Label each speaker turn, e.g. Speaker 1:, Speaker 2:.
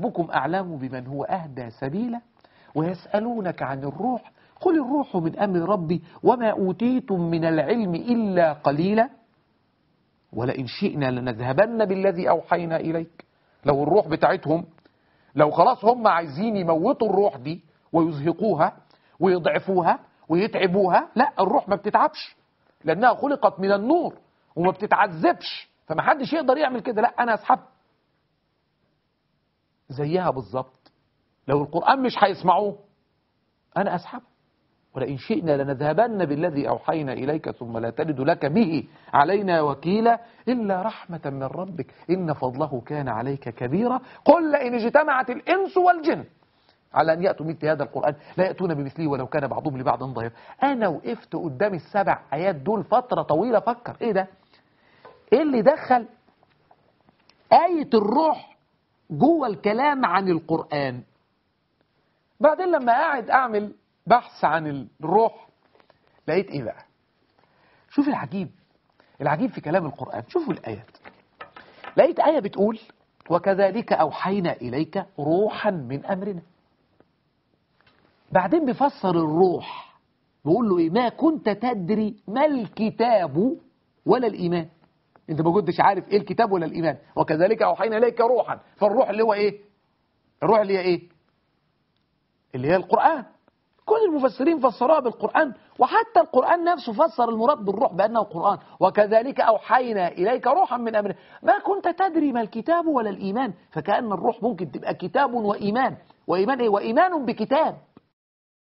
Speaker 1: ربكم أعلم بمن هو أهدى سبيلا. ويسألونك عن الروح قل الروح من أمر ربي وما أوتيتم من العلم إلا قليلا. ولئن شئنا لنذهبن بالذي أوحينا إليك. لو الروح بتاعتهم، لو خلاص هم عايزين يموتوا الروح دي ويزهقوها ويضعفوها ويتعبوها، لا، الروح ما بتتعبش لأنها خلقت من النور وما بتتعذبش، فما حدش يقدر يعمل كده، لا أنا أسحبها. زيها بالظبط، لو القرآن مش هيسمعوه أنا أسحبه. ولئن شئنا لنذهبن بالذي أوحينا إليك ثم لا تجد لك به علينا وكيلا إلا رحمة من ربك إن فضله كان عليك كبيرا. قل لئن اجتمعت الإنس والجن على أن يأتوا مثل هذا القرآن لا يأتون بمثله ولو كان بعضهم لبعض ظهيرا. أنا وقفت قدام السبع آيات دول فترة طويلة أفكر إيه ده؟ إيه اللي دخل آية الروح جوه الكلام عن القرآن؟ بعدين لما قاعد أعمل بحث عن الروح لقيت إيه بقى؟ شوف العجيب، العجيب في كلام القرآن. شوفوا الآيات، لقيت آية بتقول وكذلك أوحينا إليك روحا من أمرنا. بعدين بيفسر الروح بيقول له إيه؟ ما كنت تدري ما الكتاب ولا الإيمان. أنت ما كنتش عارف إيه الكتاب ولا الإيمان. وكذلك أوحينا إليك روحا، فالروح اللي هو إيه؟ الروح اللي هي إيه؟ اللي هي القرآن. كل المفسرين فسروها بالقرآن، وحتى القرآن نفسه فسر المراد بالروح بأنه القرآن. وكذلك أوحينا إليك روحا من أمرنا ما كنت تدري ما الكتاب ولا الإيمان. فكأن الروح ممكن تبقى كتاب وإيمان. وإيمان إيه؟ وإيمان بكتاب.